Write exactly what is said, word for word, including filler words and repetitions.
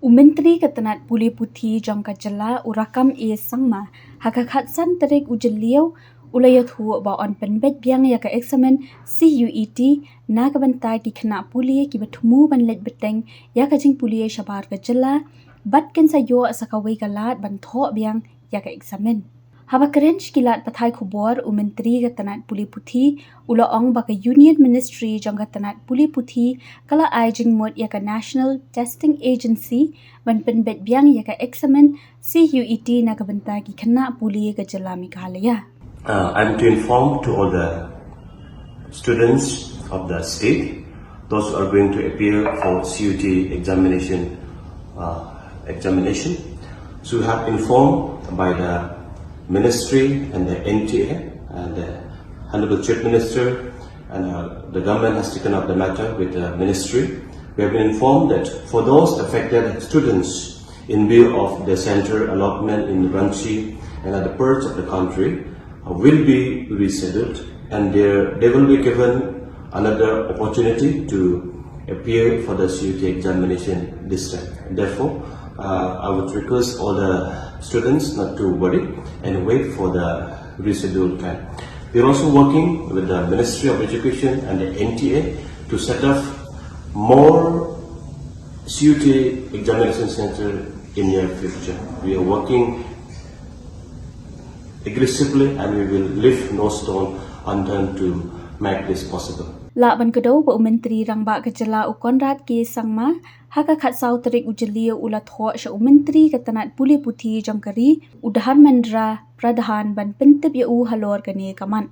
U Myntri ka tnat pule puthi jong ka jylla u Rakkam A Sangma ha ka khatsan tarik u Jylliew u la ïathuh ba yn pynbeit biang ïa ka eksamin C U E T na ka bynta ki khynnah pule kiba thmu ban leit bteng ïa ka jingpule shabar ka jylla bad kin sa ïoh sa kawei ka lad ban thoh biang ïa ka eksamin. Haba kren sha ki lad pathai khubor, u Myntri ka tnat pule puthi u la ong ba ka Union Ministry jong ka tnat pule puthi ka la ai jingmut ïa ka National Testing Agency ban pynbeit biang ïa ka eksamin C U E T na ka bynta ki khynnah pule ka jylla Meghalaya. Uh, I'm to inform to all the students of the state, those who are going to appear for C U E T examination, uh, examination. So we have informed by the ministry and the N T A, and the Honorable Chief Minister and, uh, the government has taken up the matter with the ministry. We have been informed that for those affected students, in view of the center allotment in Ranchi and other parts of the country, uh, will be rescheduled, and they they will be given another opportunity to appear for the C U E T examination this time. Therefore, uh, I would request all the students not to worry and wait for the rescheduled time. We are also working with the Ministry of Education and the N T A to set up more C U E T examination center in near future. We are working aggressively and we will leave no stone unturned to make this possible. Lah ban kdew ba u Myntri Rangbah ka jylla u Conrad K Sangma ha ka khatsaw tarik u Jylliew u la thoh sha u Myntri ka tnat pule puthi jong ka ri u Dharmendra Pradhan ban pyntip ïa u halor kane ka mat.